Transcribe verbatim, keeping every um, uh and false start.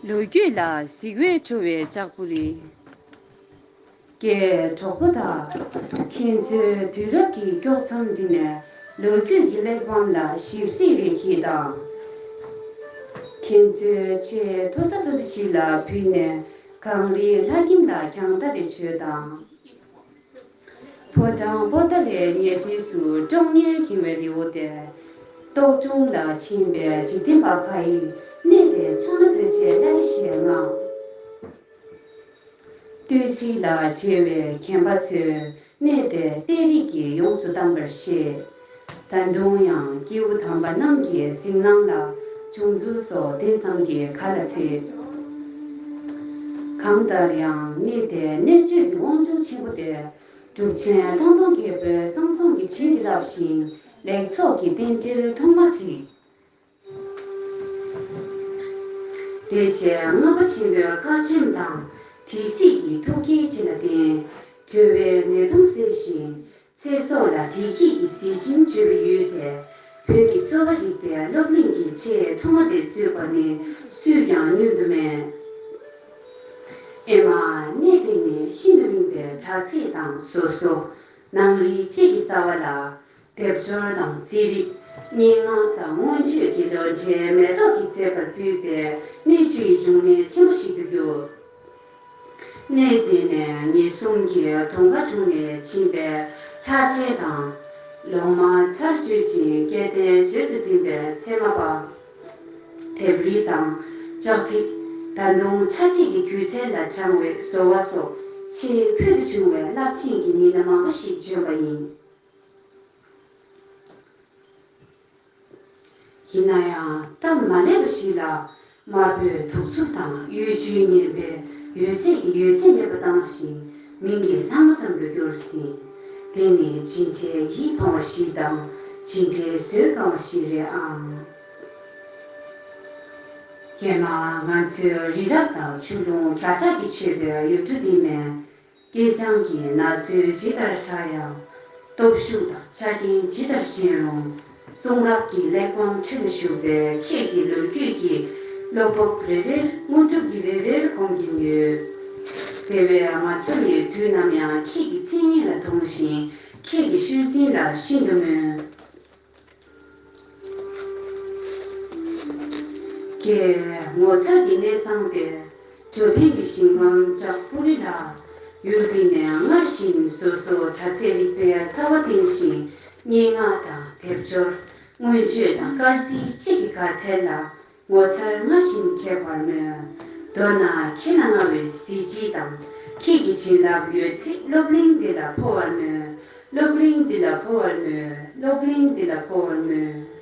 ལོ་རྒྱུས་ལ་གཟིགས་འོས་འཕྲོ་བའི་ལྕགས་པོ་རི། ཀྱེ་གྲོགས་པོ་དག། ཁྱེད་ཚོས་དུས་རབས་ཀྱི་དཀྱོག་མཚམས་འདི་ནས་ལོ་རྒྱུས་ཀྱི་གླེགས་བམ་ལ་ཞིབ་གཟིགས་རེ་གྱིས་དང་། ཁྱེད་ཚོས་ཆེས་མཐོ་ས་མཐོ་ས་ཞིག་ལ་བུད་ནས་གངས་རིའི་ལྷ་ཁྱིམ་ལ་རྒྱང་ལྟ་རེ་བྱོས་དང་། ཕོ་བྲང་པོ་ཏཱ་ལའི་ཉེ་འཁྲིས་སུ་ཀྲོང་ངེར་འགྱིང་བའི་རི་བོ་དེ། རྟོག་སྒྲུང་ལ་ཕྱིན་པའི་འཇིག་རྟེན་པ་ཁ་ཡིས་གནས་དེ་ཚང་མ་ཐོས་བྱས་ལ་ཞེས་ངག་ཏུའུ་ཙི་ལ་བྲེལ་བའི་རྒན་པ་ཚོས་གནས་དེ་གཏེར་རིགས་ཀྱིས་ཡོངས་སུ་གཏམས་པར་བཤད། ད་དུང་ཡང་སྐྱེས་བུ་དམ་པ་རྣམས་ཀྱི་གཟིགས་སྣང་ལ་བྱུང་ཚུལ་སོགས་དེ་ཙམ་གྱིས་ག་ལ་ཚད། གང་ལྟར་ཡང་གནས་དེ་གནོད་བྱེད་ཀྱི་དབང་ཕྱུག་ཆེན་པོ་དེ་གྲུབ་ཆེན་ཐང་སྟོང་རྒྱལ་པོའི་གསང་གསུམ་གྱི་བྱིན་གྱིས་བརླབས་ཤིང་ལེགས་ཚོགས་ཀྱི་རྟེན་འབྲེལ་ཐོག་མ་བསྒྲིགས། དེ་རྗེས་ལྔ་པ་ཆེན་པོའི་བཀའ་ཆེམས་དང་དེ་སྲིད་ཀྱི་ཐུགས་བསྐྱེད་བཅས་ལ་བརྟེན། གྲོལ་བའི་ནད་གདོན་སེལ་ཞིང་ཚེ་སྲོག་ལ་བདེ་སྐྱིད་ཀྱི་གཟི་བྱིན་བརྗོད་པའི་ཡུལ་དེ་བོད་ཀྱི་གསོ་བ་རིག་པའི་སློབ་གླིང་གི་ཆེས་ཐོག་མ་དེ་གཙོས་པ་ནི་སུས་ཀྱང་བསྙོན་དུ་མེད། ཨེ་མ། གནས་དེ་ནི་ཤིན་ཏུ་རིང་བའི་དྲག་ཚད་དང་བཟོ་གསོ། ནང་རིག་བཅས་ཀྱི་རྩ་བ་ལ། སྡེབ་སྦྱོར་དང་རྩིས་རིག་སྙན་ངག་དང་མངོན་བརྗོད་ཀྱི་ལོ་འདྲའི་མེ་ཏོག་གིས་མཛེས་པར་སྤུད་པའི་གནས་བཅུ་ཡི་འབྱུང་གནས་ཆེན་པོ་ཞིག་ཏུ་གྱུར། གནས་འདི་ནས་ཉེས་གསུམ་གྱི་གདོང་ཁ་དྲུངས་ནས་ཕྱིན་པའི་ལྷ་རྗེ་དང་། ལོང་མ་ཚར་གཅོད་ཅིང་སྐལ་ལྡན་བརྗོད་དུ་འཛིན་པའི་ཚད་མ་པ། ལྡེབས་རིས་དང་ལྕགས་ཐིག་ད་དུང་ཆ་གཅིག་གི་སྒྱུ་རྩལ་ལ་སྦྱང་བའི་བཟོ་བ་སོགས་ཆེས་ཕུལ་དུ་བྱུང་བའི་རླབས་ཆེན་གྱི་མི་སྣ་མང་པོ་ཞིག་བྱོན་པ་ཡིན། ཡིན་ན་ཡང་སྟབས་མ་ལེགས་པ་ཞིག་ལ་དམར་པོའི་དུག་རྩུབ་དང་གཡོ་ཇུས་ངན་པས་ཡོད་ཚད་ཀྱི་ཡོད་ཚད་མེད་པ་བཏང་ཞིང་མིང་གི་ལྷག་མ་ཙམ་དུ་གྱུར་ཟིན། དེ་ནི་ཇི་འདྲའི་ཡིད་ཕངས་པ་ཞིག་དང་ཇི་འདྲའི་བཟོད་དཀའ་བ་ཞིག་རེད་ཨང་། ཡང་ན་ང་ཚོའི་རི་རབ་དང་ཆུ་ཀླུང་བརྒྱ་ཕྲག་གིས་ཆོད་པའི་ཡུལ་གྲུ་འདི་ནས། སྐྱེས་སྦྱངས་ཀྱི་ན་ཚོད་ཇི་ལྟར་ཕྲ་ཡང་། སྟོབས་ཤུགས་དང་ཆ་རྐྱེན་ཇི་ལྟར་ཞན་རུང་། གསུང་རབ་ཀྱི་གླེགས་བམ་ཁྲོད་ལ་བཞུགས་པའི་ཁྱེད་ཀྱི་ལོ་རྒྱུས་ཀྱི་བློ་སྤོབས་རེ་རེར་དངོས་གྲུབ་ཀྱི་རེ་རེར་སྒོམ་གྱིན་ཡོད། དེ་བས་ང་ཚོ་ནི་དུས་ནམ་ཡང་ཁྱེད་ཀྱི་མཚན་སྙན་ལ་དུངས་ཤིང་ཁྱེད་ཀྱི་ཤུལ་འཛིན་ལ་ཤིན་ཏུ་སྨོན། ཀྱེ། ངོ་མཚར་གྱི་གནས་བཟང་སྟེ། འགྲོ་ཕན་གྱི་ཞིང་ཁམས་ལྕགས་པོ་རི་ལ། ཡུལ་འདི་ནས་སྔར་བཞིན་སོ་སོ་དྲག་རྩལ་རིག་པའི་རྩ་བ་བརྟན་ཞིང་སྙན་ངག་དང་སྡེབ་སྦྱོར། མངོན་བརྗོད་དང་སྐར་རྩིས་བཅས་ཀྱི་དགའ་ཚལ་ལ། ངོ་མཚར་སྔར་བཞིན་ཁྱད་པར་མོད། མདོར་ན་ཁྱེད་ལ་མངའ་བའི་གཟི་བརྗིད་དང་། ཁྱེད་ཀྱི་བྱིན་རླབས་ཡོད་ཚད་སློབ་གླིང་འདི་ལ་འཕོ་བར་མོས། སློབ་གླིང་འདི་ལ་འཕོ་བར་མོས། སློབ་གླིང་འདི་ལ་འཕོ་བར་མོས།